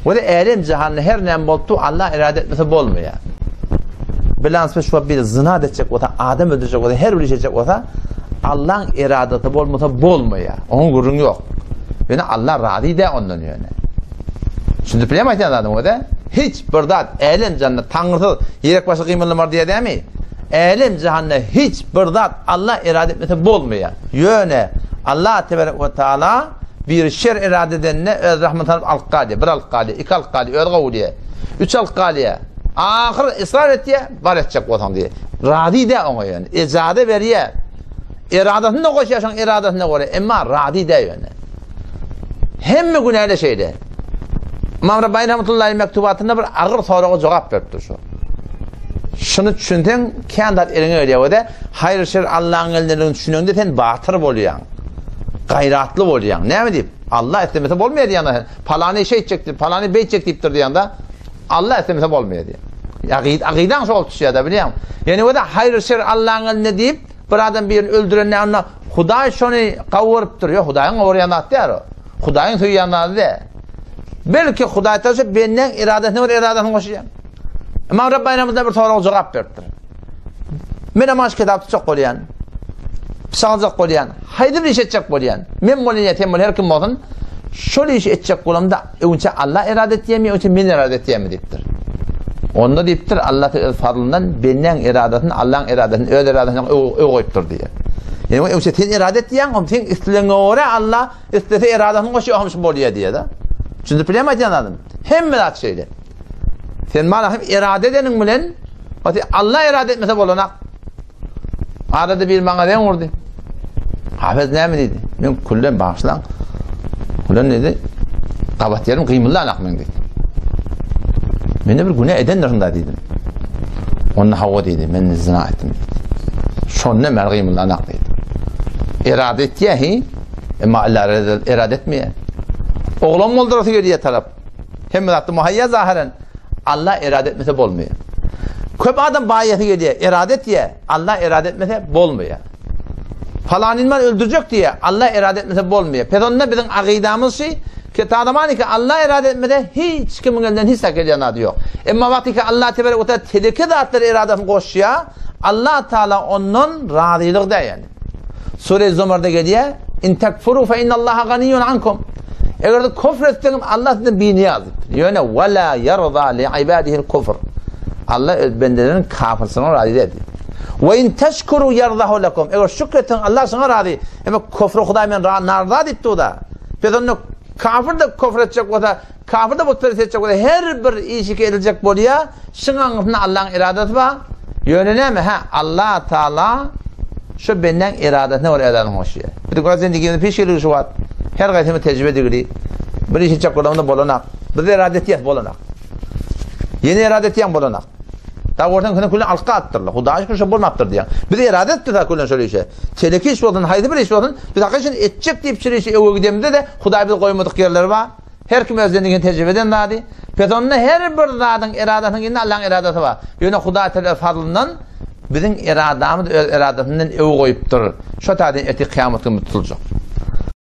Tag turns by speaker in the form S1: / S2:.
S1: We älem jahanda her näme bolupdy, Allah irade etmese bolmaýar. Bilansy şu bir zina etjek bolsa, adam öldürjek bolsa, her bir iş etjek bolsa, Allah'ın iradesi bolmasa bolmaýar. Onuň gürrüňi ýok. Ýöne Allah razy däl ondan ýöne. Şimdi bilem aýtýan zadyň o da. Hiç bir zat älem jahanda taňrysyz ýerek başy gymyldamar diýýär dämi? Älem jahanda hiç bir zat Allah irade etmese bolmaýar. Ýöne Allah tebarek we taala biri şer irade edende öz rahmetini alyp alyp galýar. Bir alyp galýar, iki alyp galýar, öz gowy diýýär. Üç alyp galýar. Ahyr ysrar etýär, bar etjek bolsaň diýýär. Razy däl oňa ýöne. Ejaza berýär. Eradasyny da goşýar şoň eradasyna görä, emma razy däl ýöne. Hemme günäde şeýle. Ymam Rabbani rahmetullahi mektubatynda bir agyr soraga jogap beripdir şu. Şuny düşünseň, kän zat eliňe gelýär we-de haýyr şer Allahyň elindeligini düşüneňde sen batyr bolýaň. Gaýratly bolýaň. Näme diýip? Allah islemese bolmaýar diýýäň. Palany şeýtjek diýip, palany beýtjek diýipdir diýýäň-de, Allah islemese bolmaýar diýýäň. Akydaň şo bolup düşýär-de, bilýäňmi? Ýöne we-de haýyr şer Allahyň elinde diýip, Bir adam birini öldürende onda Hudaý şony gowurypdyr. Ýok, Hudaýyň gowurýan zat däl o. Hudaýyň söýýän zady däl. Belki Hudaý tarapy bendäň iradasyna görä iradasyny goşýar. Ymam Rabbani Ramazan bir soraga jogap beripdir. Men hem aş kitap tutjak bolýan. Pyçak bolýan. Haýsy bir iş etjek bolýan. Men bolýan ýa sen bol her kim bolsun. Şol işi etjek bolamda öňçe Allah irade etýärmi, öňçe men irade etýärmi diýipdir. Onda diýipdir, Allah öz fazlyndan bendäň iradasyny Allahyň iradasyny öz iradasyna öň goýupdyr diýýär. Ýöne öňçe sen irade etýäň, onda sen islegiňe görä Allah islese iradasyny goşýar, hem şu bolýar diýýär-de. Düşünip bilýärmi aýdýan zadym? Hemme zat şeýle. Sen mala hem irade edeniň bilen, Allah irade etmese bolanak. Arada bir maňa zeň urdy. Hafez näme diýdi? Men küllen bagyşlaň. Küllen diýdi. Gabat ýerim gymyldanak men diýdi. Mende bir günä edendirin da diýdim. Onda hawa diýdi. Men zina etdim diýdi. Şonda men gymyldanak diýdi. Erade etýär hi, emma Allah erade etmeýär. Oglan boldurasy gelýär tarap. Hemme zatda muhaýýa zahyren. Allah erade etmese bolmaýar. Köp adam baýasy gelýär, erade etýär, Allah erade etmese bolmaýar. Falanyny men öldürjek diýýär, Allah erade etmese bolmaýar. Pes onda biziň akydamyz şi, ki tadamany ki Allah erade etmese hiç kimiň elinden hiç zat gelýän zady ýok. Emma wagty ki Allah tebarek we taala teleke zatlary eradasyny goşýar, Allah taala ondan razylyk däl ýani. Sure Zumarda gelýär, In tekfuru fe innallaha ganiyyun ankum. Eger de kufr etseňiz Allah sizden binýaz diýipdir. Ýöne we la ýarza li ibadihil kufr. Allah öz bendeleriniň kafirçiligine razy däl diýip. We in teşkuru ýarzahu lekum. Eger şükür etseň Allah şoňa razy. Emma kufry Hudaý men narza diýipdi da. Biz onda kafir de kufr etjek bolsa, kafir de butperest etjek bolsa her bir işi ediljek bolýar. Şuň aňyrsynda Allahyň eradasy bar. Ýöne näme? Hä, Allah Taala şu bendäň eradasyna görä eradasyny goşýar. Biz göz zendigimizi piş geligi şu wagt. Her gaýsymy tejribe digili. Bir iş etjek bolamda bolanak. Biz erada etýäs bolanak. Ýene erada etýäň bolanak. Da görseň seni küllen alka atdyrlar. Hudaý şükür şo bolmapdyr diýýän. Biz erada etdik ha küllen şol işe. Teleki iş bolsun, haýsy bir iş bolsun, biz hakyky etjek diýip şol işi öwe gidemizde-de Hudaý bizi goýmadyk ýerleri bar. Her kim öz zendigini tejribe eden zady. Pes onda her bir zadyň eradasynyň ýerinde Allahyň eradasy bar. Ýöne Hudaý Teala öz fazlyndan biziň eradamyzy öz eradasyndan öň goýupdyr. Şo taýdan ertir kyýamat güni tutuljak.